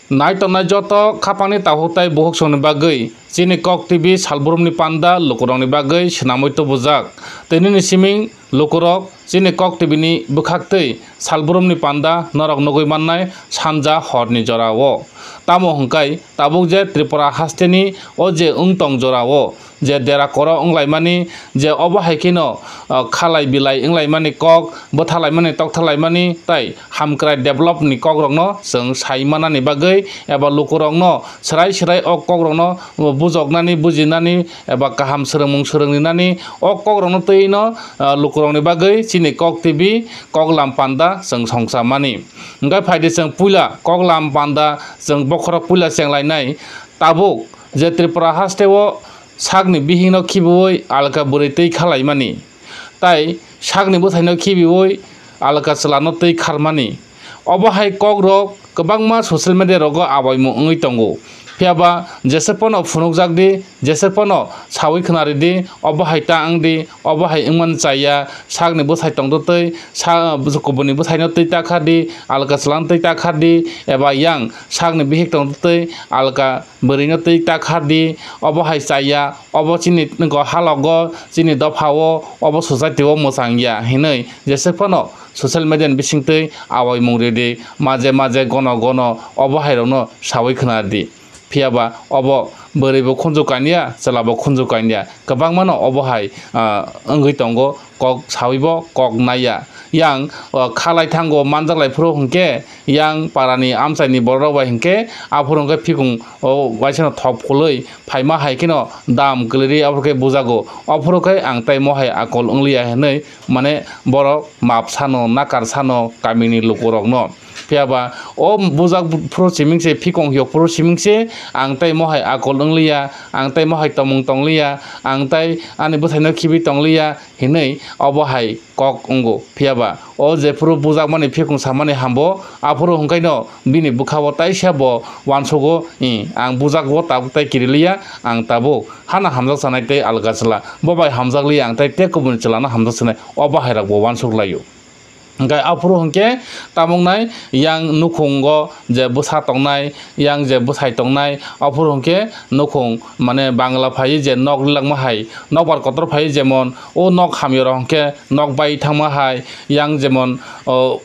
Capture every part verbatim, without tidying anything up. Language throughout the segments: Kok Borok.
Nai tongnai joto khapangni takhuk tai bukhuk songni bagwi chini Kok T V salbrumni panda lukurokni bagwi swnamwi tubujak. Tei nini siming lukurok chini Kok T V ni bwkhaktwi salbrumni panda norok nugwi mannai sanja horni jorao. Tamo hwnkhe tabuk je Tripura hasteni o je wng tong jorao je dera koro wnglaimani, je obo hai kheno, ah, khalai bilai wnglaimani kok, bwthalaimani, toktharlaimani tei hamkrai developni kokrokno chwng sai manani bagwi eba lukurokno swrai swrai o kokrokno bujoknani, bujinani eba kaham swrwngmung swrwngrinani o kokrokno twi no, ah, lukurokni bagwi chini Kok T V koklam panda chwng songcha mani. Hwnkhe phaidi chwng puila koklam panda chwng bokhorok puila chenglainai. Tabuk je Tripura hasteo sakni bihikno khibiui alka bwrwi twi khalaimani, tai sakni bwthaino khibiui alka chwlano twi kharmani. Obo hai kokrok kwbangma social media rogo abaimung wngwi tongo. Phiya ba jeswk phano phunukjak di, jeswk phano saui khna rw di, obo hai ta wng di, obo hai wngmani chaya, sakni bwthai tongtwi twi, sa-, kubuni bwthaino twi ta kha di, alka chwlano twi ta kha di, eba yang sakni bihik tongtwi twi alka bwrwino twi ta kha di, obo hai chaya, obo chini nokho halogo, chini dophao, obo society o mwchang ya hinwi jeswk phano social media ni bisingtwi abaimung rw di, maje maje gono gono obo hai rokno saui khna di. Phiya ba obo bwrwi bo khunju kainwi ya, chwla bo khunju kainwi ya, kwbangma no obo hai, ah, wngwi tongo, kok saui bo kok nai ya. Yang, o, khalai thango manjaklai phuru hwnkhe, yang parani amchaini borok rok bai hwnkhe, aphuru hwnkhe phikung o waisa no thop khulwi phaima hai kheno dam kwlwi aphuru khe bujago. Aphuru khe ang tei mohai akol wngliya hinwi, mane, borok map sano, nakar sano kamini lukurokno. Phiya ba o bujak phuru siming se, phikong yok phuru siming se, ang tei mohai akol wngliya, ang tei mohai tomung tongliya, ang tei ani bwthaino khibi tongliya hinwi obo hai kok wngo. Phiya ba o jephuru bujakmani phikung samani hambo, aphuru hwnkhaino bini bwkhao taisa bo uansugo, "Ih, ang bujakgo tabuk tai kiriliya, ang tabuk hano hamjak sanai tei alga chwla, bo bai hamjakliya ang tei tei kubuni chwlano hamjak sanai," obo hai rokbo uansuk laio. Hwnkhe aphuru hwnkhe tamoknai yang nukhungo je bwsa tongnai, yang je bwsai tongnai, aphuru hwnkhe nukhung, mane, Bangla phaiwi je nok rilakma hai, nokbar kotor phaiwi, jemon o nok hamya rok hwnkhe nok bai thangma hai, yang jemon, o,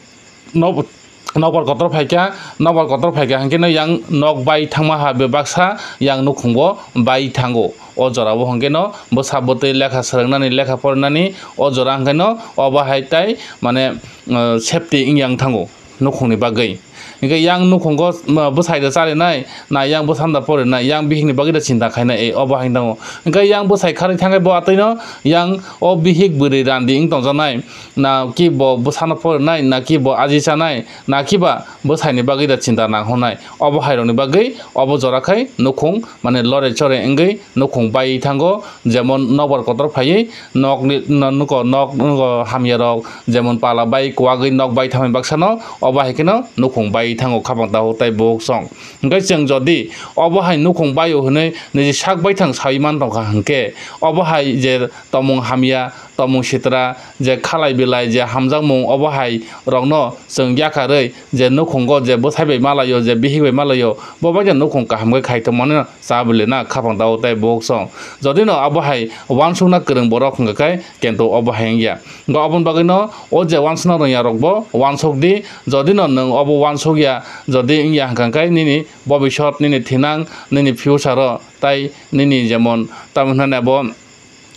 nok-, nokbar kotor phaikha, nokbar kotor phaikha hwnkhe no yang nok bai thangma hai, bebaksa yang nukhungo bai thango. O jorao hwnkhe no bwsa bwtwi lekha swrwngnani, lekha porinani o jora hwnkhe no obo hai tai, mane, uh, safety wngya wng thango nukhungni bagwi. Hwnkhe yang nukhungo, uh, bwsai da charinai, na yang bwsa da porinai, yang bihikni bagwi da chinta khainai, eh, obo hai wng thango. Hwnkhe yang bwsai kharwi thangkhe bo atwino yang o bihik bwrwi randi wng tongjaknai, na ki bo bwsano porinai, na ki bo aji chanai, na ki ba bwsaini bagwi da chinta nang hwnai. Obo hai rokni bagwi obo jora khai nukhung, mane, lore chore wngwi nukhung bai thango, jemon nokbar kotor phaiwi nokni, no-, nuko nok, nuko hamya rok, jemon pala bai kuwagwi nok bai thangmani baksano, obo hai kheno nukhung bai thango khapang takhuk tai bukhuk song. Hwnkhe chwng jodi obo hai nukhung bai-o hwnwi niji sak baithang saui man tongkha hwnkhe, obo hai je tomung hamya, tomung sitra, je khalai bilai, je hamjakmung, obo hai rokno chwng yakarwi je nukhungo je bwsai bai malaio, je bihik bai malaio, bo bai nukhung kaham khe khai tongmani cha bwle na khapang takhuk tai bukhuk song. Jodi no abo hai uansukna kwrwng borok hwnkha khe, kintu obo hai wngya. Hwnkhe oboni bagwi no o je uansukna rwngya rok bo uansuk di, jodi no nwng obo uansuk ya, jodi wngya hwnkha khe nini bobisot, nini thinang, nini future o tai nini jemon tamo hwnani abo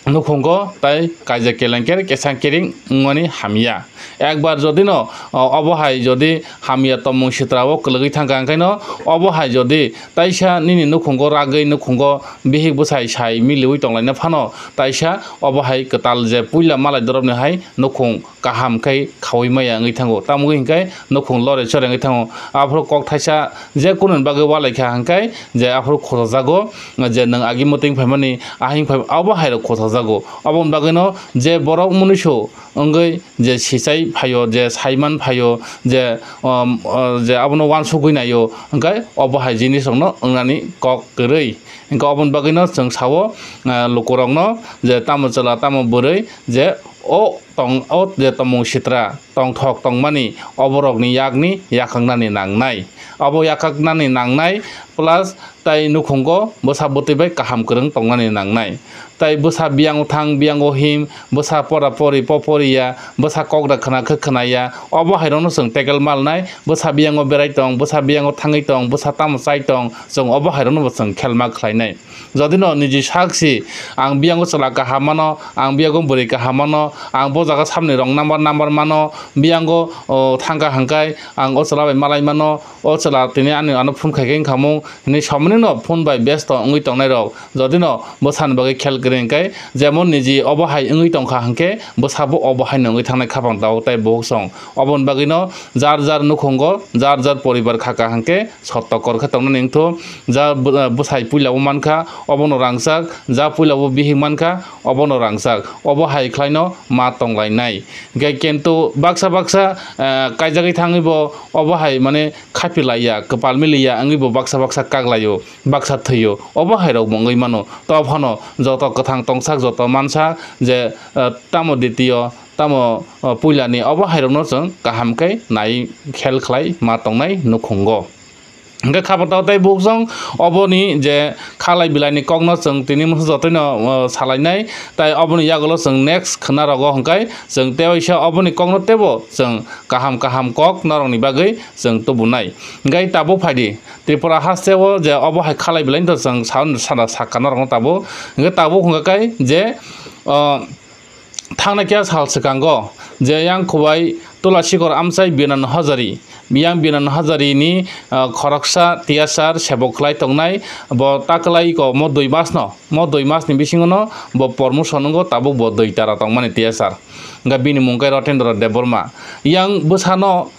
nukhungo tai kaijak kelengker kesang kering wngmani hamya. Ekbar jodi no, o, obo hai jodi hamya tomung sitra o kwlwgwi thangkha, hwnkhe no obo hai jodi taisa nini nukhungo ragwi, nukhungo bihik bwsai sai miliui tonglaina phano taisa obo hai kwtal je puila malai dorop ni hai nukhung kaham khe khaui maya wngwi thango, tamogwi hinkhe nukhung lore chore wngwi thango. Aphuru kok thaisa je kununi bagwi ualaikha hinkhe je aphuru khojajago je nwng agi mwtwi wng phaimani, ahing phai abo hai rok khojajago. Oboni bagwino je borok munisu wngwi je sichai phaio, je saiman phaio, je, um, uh, je abono uansugwi naio, hinkhe obo hai jinis rokno wngnani kok kwrwi. Hinkhe oboni bagwino chwng sao, uh, lukurokno je tamo chwla tamo bwrwi je o tong, o je tomung sitra, tongthok tongmani oborokni yakni yakhaknani nangnai. Obo yakhaknani nangnai plus tai nukhungo bwsa bwtwi bai kaham kwrwng tongnani nangnai. Tai bwsa biyango thang, biyango him, bwsa pora pori, po poriya, bwsa kok da khna khe khnaya, obo hairokno chwng tackle malnai, bwsa biyango berai tong, bwsa biyango thangwi tong, bwsa tamo chai tong, chwng obo hairokno bo chwng khelma khlainai. Jodi no niji sak si, ang biyango chwla kaham mano, ang biyango bwrwi kaham mano, ang bo jaga samni rong number number mano, biyango, o, thangkha hangkai, ang o chwla bai malai mano, o chwla tini ani ano phone khai khe wngkha mung, hinwi somoni no phone bai besto wngwi tongnai rok. Jodi no bwsani bagwi khel kwrwi hwnkhe, jemon niji obo hai wngwi tongkha hwnkhe, bwsa bo obo hai no wngwi thangnai khapang tao tai buhuk song. Oboni bagwi no jar jar nukhungo, jar jar poribar khaka hwnkhe, sotto kor khe tongnani wngthu. Ja bw-, bwsai puila bo mankha, obono rangchak, ja puila bo bihik mankha, obono rangchak, obo hai khlaino ma tonglainai. Hwnkhe kintu baksa baksa, eh, kaijagwi thangwi bo obo hai mane khapilaiya, kwpal miliya wngwi bo baksa baksa kaklaio, baksa thwio, obo hai rok bo wngwi mano. To phano joto kwthang tongsak, joto mansa je, eh, tamo ditio, tamo, eh, puilani obo hai rokno chwng kaham khe nai khel khlai ma tongnai nukhungo. Hwnkhe khapang tao tei buhuk song oboni je khalai bilaini kokno chwng tini mungsa jotoino, o, salainai, tai oboni yagulo chwng next khwna rogo hwnkhe chwng tewaisa oboni kokno teibo chwng kaham kaham kok norokni bagwi chwng tubunai. Hwnkhe tabuk phaidi Tripura hasteo je obo hai khalai bilaini to chwng sa-, sana sakha norokno tabuk. Hwnkhe tabuk hwnkhe je, o, Thangnaikhe sal swkango je yang Khowai Tulasikor amchai Binan Hajari, yang Binan Hajarini, ah, khoroksa tiyasar sebok khlai tongnai, bo takwlai ko mo dui masno, mo dui masni bisingono bo promotion wngo, tabuk bo dui tara tongmani tiyasar. Hwnkhe bini mung khe Rotendra Debbarma. Yang bwsano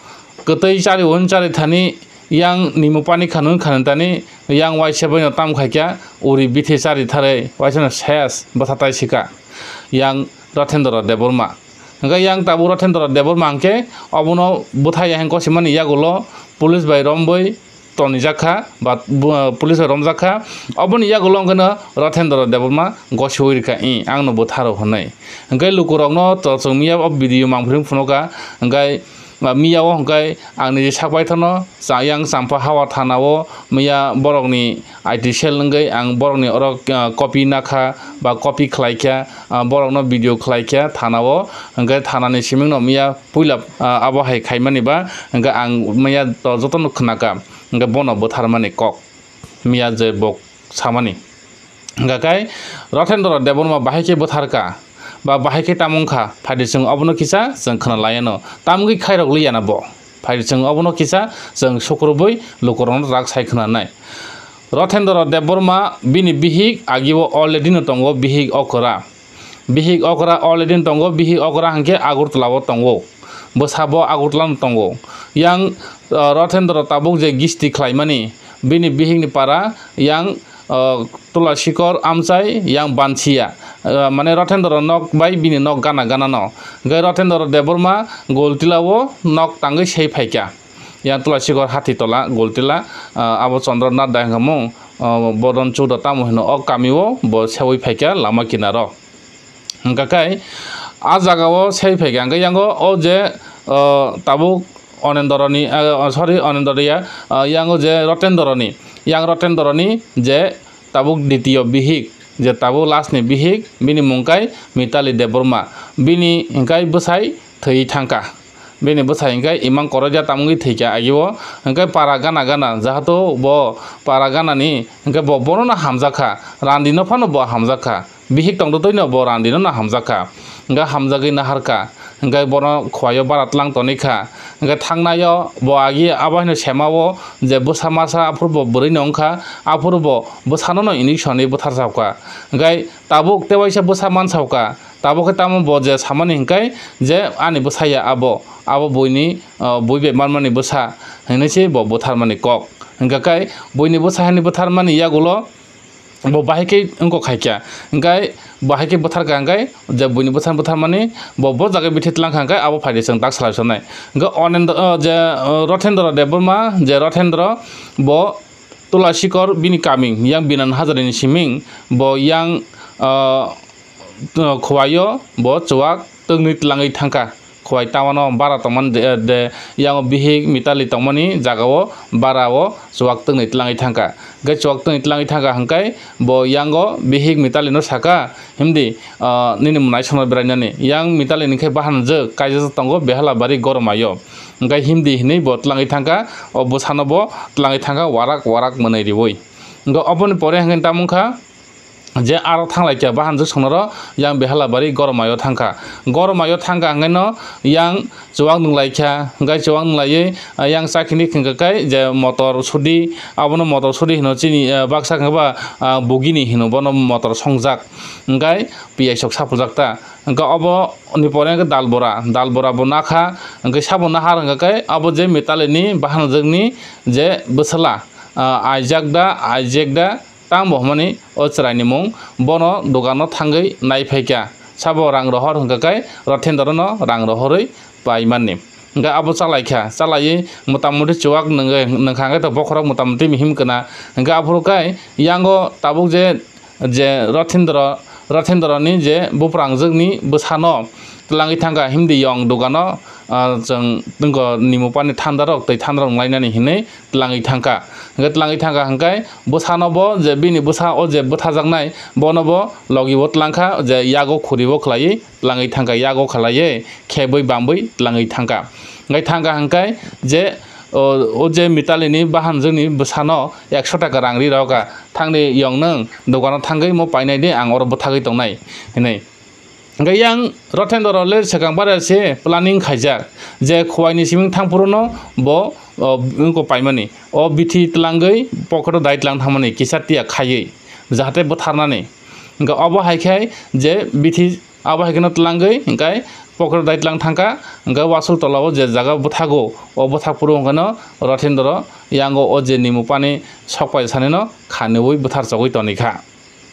kwtwi chari hwn chari thani yang nimo pani khanwi khanwi tani yang waisa bai no tam khaikha uri bithi chari tharwi waisa no ses bwtha tai sika yang Rothendra Debbarma. Hwnkhe yang tabuk Rothendra Debbarma hwnkhe obono bwthai ya hwnkhe kosimani yagulo police bai romwi tonijak kha ba bu-, police bai romjak kha. Oboni yagulo hwnkhe no Rothendra Debbarma gosiwi rwkha, "Ih, ang no bwtharo," hwnwi. Hwnkhe lukurokno to chwng miya o video mangpili phunuka, hwnkhe, ah, miya o hwnkhe ang niji sak baithano cha-, yang Champha Hawa thana o miya borokni I T cell wngwi ang borokni oro, ah, copy nakha ba copy khlaikha, ah, borokno video khlaikha thana o, hwnkhe thanani simingno miya puila, ah, abo hai khaimani ba hwnkhe ang miya to jotono khnaka, hwnkhe bono bwtharmani kok. Miya je bok samani. Hwnkha khe Rothendra Debbarma bahai khe bwtharkha, ba bahai khe tamo wngkha, phaidi chwng obono kisa chwng khna laiano. Tamgwi khairok liyana bo. Phaidi chwng obono kisa chwng sukrubwi lukurokno rak sai khna nai. Rothendra Debbarma bini bihik agio already no tongo, bihik okra. Bihik okra already tongo, bihik okra hwnkhe Agartala o tongo. Bwsa bo Agartala no tongo. Yang, uh, Rothendra tabuk je gisti khlaimani, bini bihikni para yang, uh, Tulasikor amchai yang Bansiya. Uh, mane Rothendra nok bai bini nok gana gana no. Hwnkhe Rothendra Debbarma Goltila o nok tangwi sei phaikha. Yang Tulasikor Hathitola, Goltila, uh, abo Chandra Nath dai hwnkha mung, uh, Bodon Chowda tamo hino o kami o bo seui phaikha lama kinaro. Hwnkha khe, a jaga o sei phaikha, hwnkhe yango o je, o, tabuk Onendoroni, o, sorry, Onendoriya, o, yango je Rotendoroni, yang Rotendoroni je tabuk ditiyo bihik, je tabuk last ni bihik, bini mung kai Mitali Debbarma, bini hwnkhe bwsai thwi thangkha. Bini bwsai hwnkhe imang koroida tamungwi thwikha agio, hwnkhe para gana gana, jahato bo para ganani, hwnkhe bo bono no hamjakha, randino phano bo hamjakha. Bihik tongtwtwino bo randino no hamjakha. Hwnkhe hamjagwi naharkha. Hwnkhe bono khowai-o bara tlang tonikha. Hwnkhe thangnaio bo agi abo haino semao je bwsa masa aphuru bo bwrwino wngkha. Aphuru bo bwsano no injection-wi bwtharsakha. Hwnkhe tabuk tewaisa bwsa mansakha. Tabuk khe tamo bo je samani hwnkhe je ani bwsaya abo. Abo buini, ah, bui bai manmani bwsa hinwi se bo bwtharmani kok. Hwnkhe khe buini bwsa hinwi bwtharmani yagulo bo bahai khe wngkok khaikha. Hwnkhe bahai khe bwtharkha hwnkhe je buini bwsa bwtharmani bo, bo jaga bithi twlangkha hwnkhe abo phaidi chwng dak salai sonai. Hwnkhe Onendra, o, je, o, Rothendra Debbarma, je Rothendra bo Tulasikor bini kami yang Binan Hajarini siming bo yang, o, khowai-o bo chuwak twngwi twlangwi thangkha. Khowai town o bara tongmani de, de, yango bihik Mitali tongmani jagao bara o chuwak twngwi tlangwi thangkha. Hwnkhe chuwak twngwi tlangwi thangkha hwnkhe bo yango bihik Mitali no saka, "Himdi, ah, nini mwnaisongno berainani. Yang Mitali ni khe bahanjwk kaijak tongo Behalabari Gormaio." Hwnkhe himdi hinwi bo tlangwi thangkha, o bwsano bo tlangwi thangkha warak warak mwnwi riwi. Hwnkhe oboni pore hwnkhe tamo wngkha, je aro thanglaikha bahanjwk songnoro yang Behalabari Gormaio thangkha. Gormaio thangkha hwnkhaino yang chuwak nwnglaikha, hwnkhe chuwak nwnglaiywi, ah, yang chakini hwnkha khe je motor sudi, abono motor sudi hino chini, ah, baksa hwnkha ba, ah, bugini hino bono motor songjak, hwnkhe piyai sok sapuljak ta. Hwnkhe obo ni pore hwnkhe dalbora, dalbora bo nakha, hwnkhe sabo nahar hwnkha khe abo je Mitali ni bahanjwk ni je bwsala, ah, aijak da, aijek da, Tamo hwnmani o chwraini mung bono dogano thangwi nai phaikha. Sabo rang rohor hwnkha khe Rothendrono rang rohorwi paimanni. Hwnkhe abo chalaikha, chalaiwi motamuti chuwak nwngwi, nwngkha hwnkhe to bokhorok motamuti mihim kwna. Hwnkhe aphuru khe yango tabuk je, je Rothendro, Rothendroni je buprangjwkni bwsano twlangwi thangkha himdi yong dogano, ah, chwng twngo nimupani thandarok tei thandarok nwlainani hinwi twlangwi thangkha. Hwnkhe twlangwi thangkha hwnkhe bwsano bo je bini bwsa o je bwthajaknai bono bo logi bo twlangkha je yago khuri bo khwlaiwi twlangwi thangkha, yago khwlaiwi khebwi bambwi twlangwi thangkha. Hwnkhe thangkha hwnkhe je o, o je Mitali ni bahanjwk ni bwsano ekso taka rang ri rokha, "Thangni yong nwng dogano thangwi mo painai de, ang oro bwthagwi tongnai," hinwi. Hwnkhe yang Rothendro le swkang bara se planning khaijak je Khowai ni siming thangphuru no bo, o, wngko paimani. O bithi twlangwi pocket o dai twlang thangmani kisa tiya khaiwi jahate bwtharnani. Hwnkhe obo hai khe je bithi abo hai kheno twlangwi hwnkhe pocket o dai twlang thangkha, hwnkhe wasul tola o je jaga bwthago, o bwthak phuru hwnkhe no Rothendro yango o je nimupani sokpai sanino khaniwi bwthar chogwi tonikha.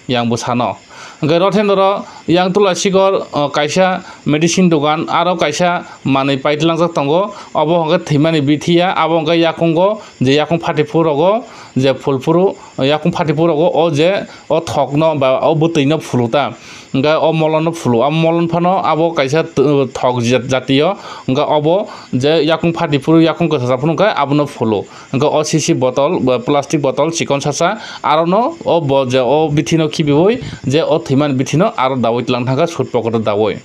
Yang bwsano. Hwnkhe Rothendro yang Tulasikor, o, kaisa medicine dogan, aro kaisa manwi paitlangjak tongo. Obo hwnkhe thwimani bithiya, abo hwnkhe yakungo, je yakung phati phuru rogo, je phul phuru, yakung phati phuru rogo, o je o thokno ba o bwtwino phulu ta. Hwnkhe o molono phulu, o molon phano abo kaisa t-, thok jat-, jatiyo. Hwnkhe obo je yakung phati phuru, yakung kwchajak phuru hwnkhe abono phulu. Hwnkhe o sisi botol, ba plastic botol chikon sasa, arono o bo je o bithino khibiwi je o thwimani bithino aro dawi tlang thangkha sut pocket o dawi.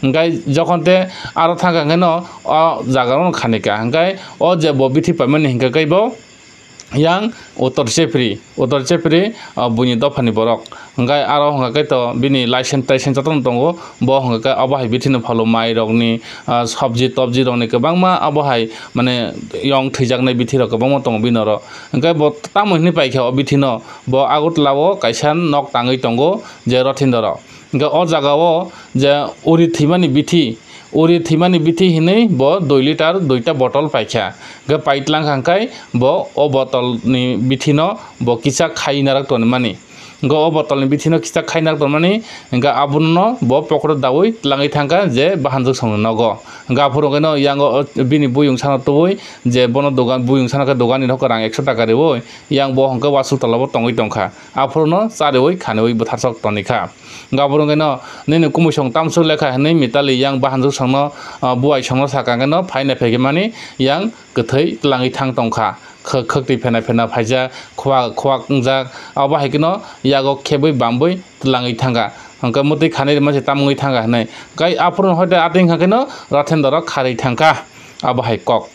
Hwnkhe jokhon te aro thangkha hwnkhe no o jaga no khanika. Hwnkhe o je bo bithi paimani hwnkhe khe bo yang Uttor Chepri, Uttor Chepri, o buini dophani borok. Hwnkhe aro hwnkha khe to bini license taisen jotono tongo. Bo hwnkha khe abo hai bithino phalo mairokni, ah, sobji tobji rokni kwbangma abo hai mane yong thwijaknai bithirok kwbangma tongo bini oro. Hwnkhe bo tamo hinwi paikha o bithino, bo Agartala o kaisa nok tangwi tongo je Rothendro. Hwnkhe o jaga o je uri thwimani bithi, uri thwimani bithi hinwi bo dui litar duita botol paikha. Hwnkhe paitlang kha hwnkhe bo o botolni bithino bo kisa khai narak tonmani. Hwnkhe o botolni bithino kisa khai narak tonmani, hwnkhe abono bo pocket o dawi tlangwi thangkha je bahanjwk songni nogo. Hwnkhe aphuru hwnkhe no yango o bini buyung sano tubui je bono dogan, buyung sano khe dogan ni rok rang ekso taka riwi, yang bo hwnkhe wasuk tola bo tongwi tongkha. Aphuruno chariwi khaniwi bwtharsok tonikha. Hwnkhe aphuru hwnkhe no nini kumusong tamsuk lekha hinwi Mitali yang bahanjwk songno, ah, buai songno saka hwnkhe no phaina phaikhe mani yang kwthwi tlangwi thang tongkha. Khwk, khwktwi phena phena phaijak, khwak, khwak wngjak, abo hai kheno yago khebwi bambwi tlangwi thangkha. Hwnkhe mwtwi khanai rwma se tam wngwi thangkha hinwi. Hwnkhe aphuru hoite atwi wngkha kheno Rothendro kharwi thangkha. Abo hai kok.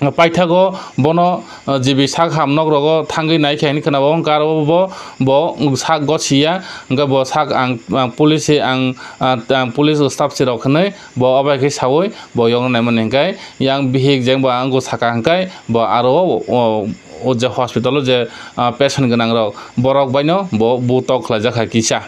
Paithago bono, uh, jibi sak ham nok rogo thangwi naikha hinwi khwnao, hwnkhe aro bo, bo sak gosiya, hwnkhe bo sak ang, ang police se ang, ah, ang police staff se rok hinwi bo abo hai khe saui bo yokno naimani hwnkhe yang bihik jeng bo ang saka hwnkhe bo aro o, o, o je hospital o je, ah, patient gwnang rok borok baino bo bu tok khlaijak hai kisa.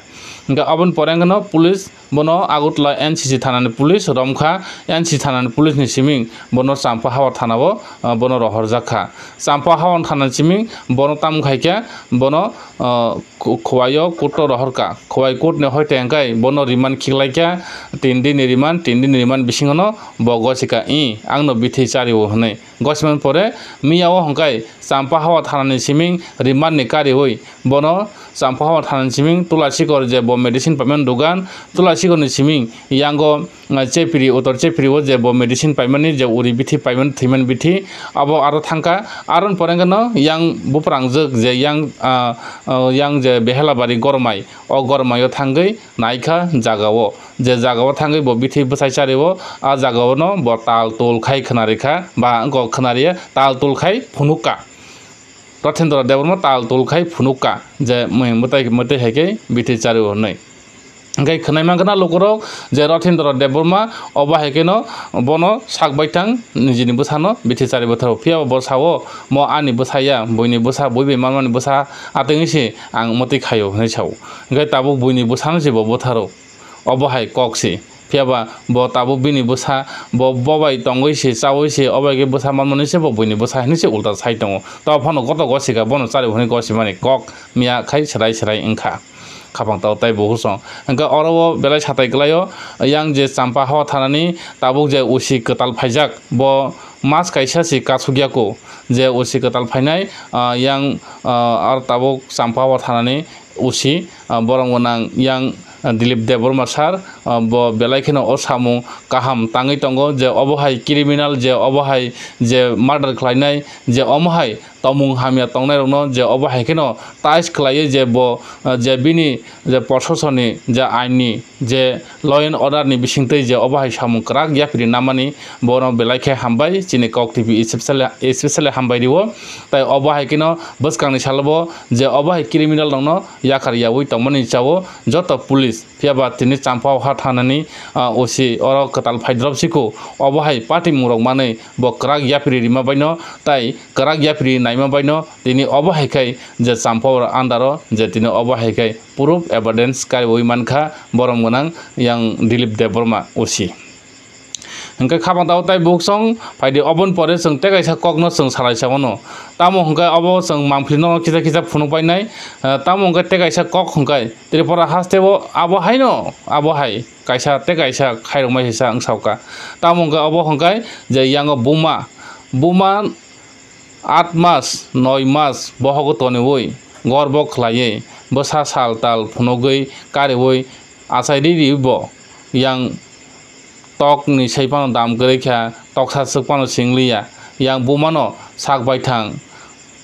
Hwnkhe aboni pore hwnkhe no police bono Agartala N C C thanani police romkha, N C C thanani police ni siming bono Champa Hawa thana o, ah, bono rohorjak kha. Champa Hawa thana ni siming bono tam khai khe bono, ah, Khu-, Khowai o court o rohorkha. Khowai court ni hoite hwnkhe bono remand khiklaikha, tin din ni remand, tin din ni remand bisingo no bo gosika, "I, ang no bithi chario," hinwi. Gosiman pore miya o hwnkhe Champa Hawa thanani siming remand ni kariwi bono Champa Hawa thanani siming Tulasikor je bo medicine paimani dugan, Tulasikorni siming yango, ah, Chepiri, Uttor Chepiri o je bo medicine paimani je uri bithi paimani thwimani bithi, abo aro thangkha. Aroni pore hwnkhe no yang buprangjwk je yang, ah, ah, yang je Behelabari Gormai, o Gormai o thangwi naikha jaga o. Je jaga o thangwi bo bithi bwsai chario, a jaga o no bo tal tul khai khwnarikha, ba wngkok khwnariya tal tul khai phunukka. Rothendra Debbarma tal tul khai phunukka je mui mwtai, mwtai hai khe bithi chario hwnwi. Hwnkhe khwnai mankha na lukurok je Rothendra Debbarma obo hai kheno bono sak baithang nijini bwsano bithi chari bwtharo. Phiya bo sao, "Mo ani bwsa ya, buini bwsa, bui bai manmani bwsa, atwngwi se ang mwtwi khaio," hwnwi sao. Hwnkhe tabuk buini bwsano se bo bwtharo. Obo hai kok se. Phiya ba bo tabuk bini bwsa, bo, bo bai tongwi se, chaui se, obo hai khe bwsa manmani se bo buini bwsa hinwi se ulta sai tongo. To phano goto gosika bono chari hwnwi gosimani kok miya khai serai serai wngkha. Khapang tao tai buhusong. Hwnkhe oro o belai satai kwlaio, yang je Champa Hawa thanani tabuk je usi kwtal phaijak, bo mas kaisa se kasukya kho, je usi kwtal phainai, ah, yang, ah, aro tabuk Champa Hawa thanani usi, ah, borok gwnang yang, ah, Dilip Debbarma sir, ah, bo belai kheno o samung kaham tangwi tongo, je obo hai criminal, je obo hai je murder khlainai, je omo hai tomung hamya tongnairokno je obo hai kheno tais khlaiwi je bo, ah, je bini je proshasonni je ainni je law and order ni bisingtwi je obo hai samung kwrak yapri namani bono belai khe hambai chini Kok T V especially, especially hambai rio. Tai obo hai kheno bwskangni salobo je obo hai criminal rokno yakar yaui tongmani chao joto police. Phiya ba tini Champa Hawa thanani, ah, O C oro kwtal phaidrop siko, obo hai patimung rok manwi bo kwrak yapri rima baino tai kwrak yapri naima baino tini obo hai khai je Champa Hawa under o je tini obo hai khai proof evidence kariui mankha borom gwnang yang Dilip Debbarma O C. Hwnkhe khapang tao tai buksong phaidi oboni pore chwng tei kaisa kokno chwng salai sa mano. Tamo hwnkhe obo chwng mangpili no kisa kisa phunuk painai, ah, tamo hwnkhe tei kaisa kok hwnkhe Tripura haste o abo haino, abo hai kaisa tei kaisa khairokmai sisa wngsauka. Tamo hwnkhe obo hwnkhe je yango buma, buma aat mas, noi mas bohogo toniwi gorbo khlaiwi bwsa sal tal phunugwi kariwi achai riri bo yang tokni sai phano dam kwrwi kha, toksa swk phano sing liya, yang bumano sak baithang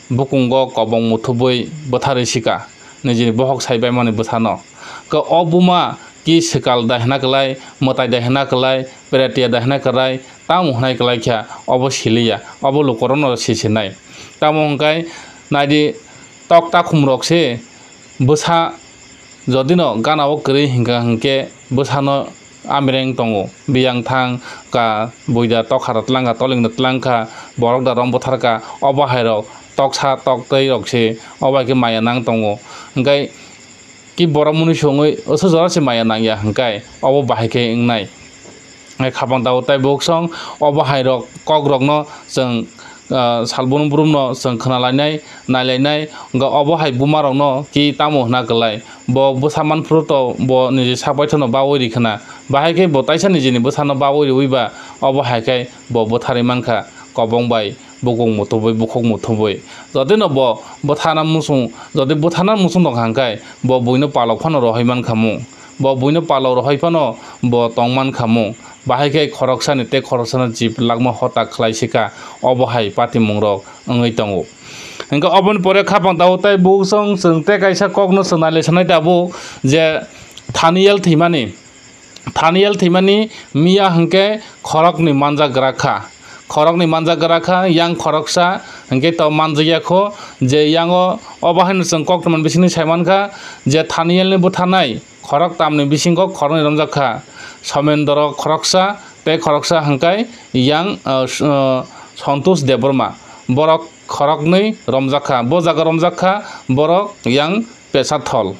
bukungo kobong muthubwi bwtharwi sika nijini bohok sai baimani bwsano. Khe o buma ki swkal da hwna kwlai, mwtai da hwna kwlai, peratiya da hwna kwlai, tamo hwnai kwlai kha obo siliya, obo lukurokno sisinai. Tamo hwnkhe naidi tok takhumrok se bwsa jodino gana o kwrwi hwnkha hwnkhe bwsano amireng tongo, biyang thang ka, buida tokha da twlang kha, tolingda twlang kha, borok da rom bwthar kha, obo hai rok toksa toktwi rok se obo hai khe maya nang tongo. Hwnkhe ki borok mwnwi songwi oso jora se maya nangya hwnkhe obo bahai khe wngnai. Hai khapang tao tai buksong obo hai rok kok rokno chwng, ah, salbrum brum no chwng khna lainai, nai lainai, hwnkhe obo hai buma rokno ki tamo hwna kwlai. Bo bwsa manphuru to bo niji sak baithano baui ri khna. Bahai khe bo taisa nijini bwsano baui riwi ba obo hai khe bo bwtharwi mankha kobong bai. Bukung muthubwi, bukhuk muthubwi. Jodi no bo bwthana muchung, jodi bwthana muchung tong kha hwnkhe, bo buino palok phano rohoi man kha mung. Bo buino palok rohoi phano bo tong man kha mung. Bahai khe khoroksani tei khoroksano jib lakma hota khlai sika, obo hai patimung rok wngwi tongo. Hwnkhe oboni pore khapang tao tei buksong chwng tei kaisa kokno chwng nailai sanai tabuk je Thaniel thwimani. Thaniel thwimani miya hwnkhe khoroknwi manjak gra kha. Khoroknwi manjak gra kha, yang khoroksa hwnkhe to manjakya kho, je yango obo haino chwng koktwmani bisingtwi sai mankha je Thanielni bwtharnai khoroktamni bisingo khoroknwi romjak kha. Somendro khoroksa tei khoroksa hwnkhe yang, ah, s-, ah, Santosh Debbarma. Borok khoroknwi romjak kha. Bo jaga romjak kha borok yang Pesathol.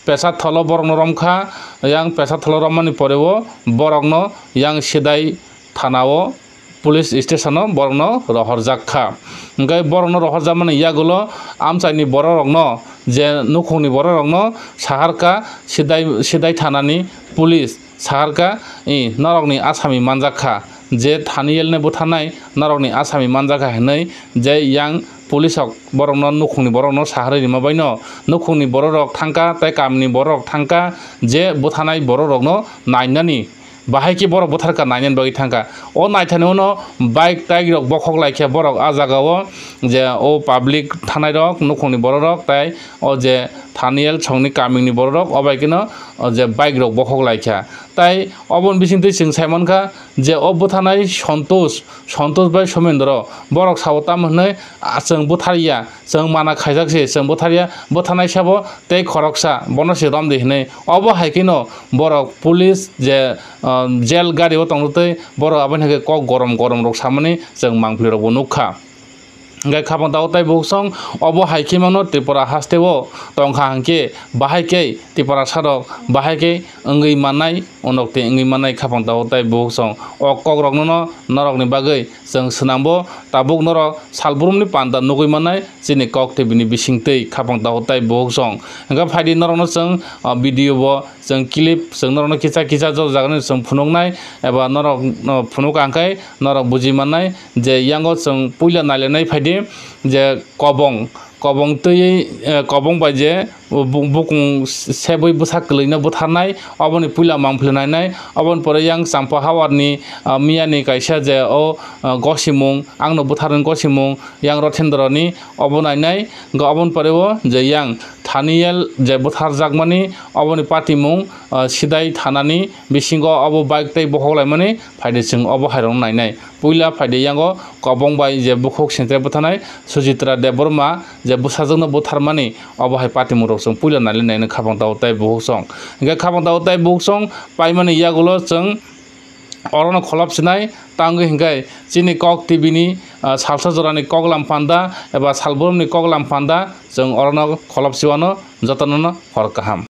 Pesatholo borokno romkha, yang Pesatholo romani poreo borokno yang Sidai thanao police stationo borokno rohorjak kha. Hwnkhe borokno rohorjakmani yagulo amchaini bororokno, je nukhungni bororokno saharkha Sidai, Sidai thanani police. Saharkha, "I, norokni asami manjak kha, je Thanielni bwtharnai norokni asami manjak kha," hwnwi je yang police rok borokno nukhungni borokno saharwi rima baino nukhungni bororok thangkha tei kamini bororok thangkha je bwtharnai bororokno nainani bahai khe borok bwtharkha nainani bagwi thangkha. O naithani uno bike tairok bokhok laikha borok ah jagao je o public thanairok nukhungni bororok tei o je Thaniel songni kamini bororok o bai kheno o je bike rok bokhok laikha. Tai oboni bisingtwi chwng saimankha je o bwtharnai Santosh, Santosh bai Somendro borok sao tamo hwnwi, "Ah, chwng bwtharya, chwng mana khaijak se, chwng bwtharya, bwtharnai sabo tei khoroksa, bono se romdi," hwnwi. Obo hai kheno borok police je, ah, jail gari o tongtwi borok aboni hai khe kok gorom gorom rok samani chwng mangpili rokbo nukha. Hingkhe khapang tago tai bukhuk song obo hai khe mano Tripura haste o tongkha hingkhe bahai khe Tiprasa rok bahai khe wngwi mannai, unok twi wngwi mannai khapang tago tai bukhuk song. O kok rokno no norokni bagwi chwng swnambo, tabuk norok salbrumni panda nugwi mannai chini kok tei bini bisingtwi khapang tago tai bukhuk song. Hingkhe phaidi norokno chwng, ah, video bo chwng clip chwng norokno kisa kisa jora jagani chwng phunuknai eba norok, no, phunuk ang khe norok buji mannai je yango chwng puila nailainai phaidi je kobong, kobong twi, eh, kobong bai je bu-, bukung sebui bwsa kwlwino bwtharnai, oboni puila mangpili nainai, oboni pore yang Champa Hawarni, ah, miyani kaisa je o, ah, gosimung, angno bwtharnani gosimung, yang Rothendrani obo nainai, hingkhe oboni pore o je yang Thaniel je bwtharjakmani oboni patimung, ah, Sidai thanani bisingo obo bike tei bokhok laimani phaidi chwng obo hai rokno nainai. Puila phaidi yango kobong bai je bukhuk sengkrai bwtharnai Sujitra Debbarma je bwsajwkno bwtharmani obo hai patimung rok chwng puila nailainai khapang tago tai bukhuk song. Hingkhe khapang tago tai bukhuk song paimani yagulo chwng orono kholop sinai tangwi hingkhe chini kok tibini, ah, salsa jorani koklam panda eba salbrumni koklam panda chwng orono kholop siwano jotonono hor kaham.